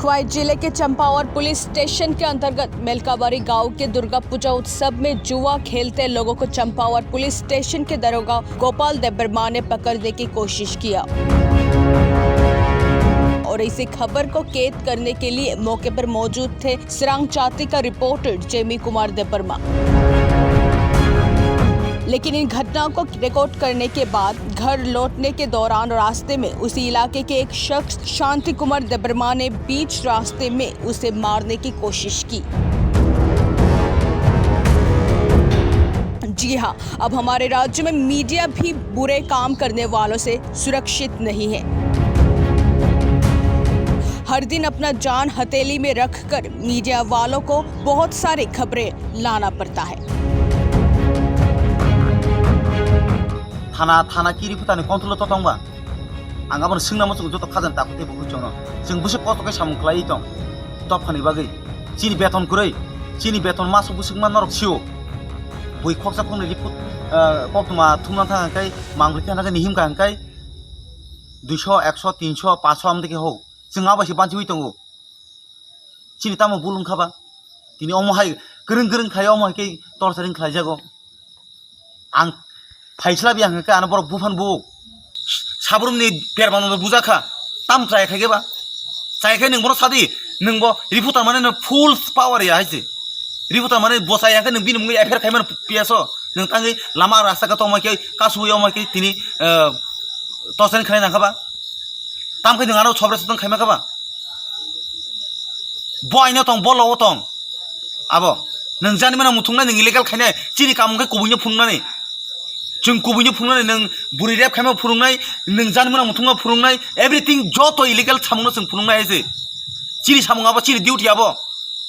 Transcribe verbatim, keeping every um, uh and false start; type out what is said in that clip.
वहीं जिले के चंपावत पुलिस स्टेशन के अंतर्गत मेलकाबारी गांव के दुर्गा पूजा उत्सव में जुआ खेलते लोगों को चंपावत पुलिस स्टेशन के दरोगा गोपाल देबबर्मा ने पकड़ने की कोशिश किया और इसी खबर को कैद करने के लिए मौके पर मौजूद थे सिरांग चात्ती का रिपोर्टर जेमी कुमार देबबर्मा। लेकिन इन घटनाओं को रिकॉर्ड करने के बाद घर लौटने के दौरान रास्ते में उसी इलाके के एक शख्स शांति कुमार देबबर्मा ने बीच रास्ते में उसे मारने की कोशिश की। जी हाँ, अब हमारे राज्य में मीडिया भी बुरे काम करने वालों से सुरक्षित नहीं है। हर दिन अपना जान हथेली में रखकर मीडिया वालों को बहुत सारी खबरें लाना पड़ता है। Thana, thana kiri phutani control o totong ba. Ang abono swngna muchungo joto khajani takhuk tei bukhuk chwngno. Chwng bwswk kosto khe samung khlaiwi tong. Dophani bagwi. Chini beton kwrwi. Chini beton maso bwswk ma norok sio. Bui khoksa khoknwi riput, ah, koktwma thumna thang khe mangli khe hwnka khe nihim kha hwnka khe duiso, ekso, tinso, paanso amtwi khe ho. Chwng abo se banchiwi tongo. Chini tamo bul wngkha ba? Tini omo hai kwrwng kwrwng khai omo hai khe torturing khlaijago. Ang phaisla biya hwnkhe ano borok buphang bu. Sabrumni permano bujakha. Tam chaya khai khe ba? Chaya khe nwng bono sadi, nwng bo reporter mane no full power ya hai se. Reporter mane bo chaya khe nwng bini mungwi F I R khaimano P S o. Nwng tangwi lama rasta khe tongma khe kasui omo khe tini, eh, torturing khlai nangkha ba? Tam khe nwng ano sobres tong khaima kha ba? Bo aino tong, bo logo tong. Abo. Nwng jani mano muthungnai, nwng illegal khainai, chini kamung khe kubuino phunuknani. Chwng kubuino phunuknani, nwng bwrwi rape khaima phunuknai, nwng jani mano muthungma phunuknai, everything joto illegal samungno chwng phunuknai hai se. Chini samung abo, chini duty abo.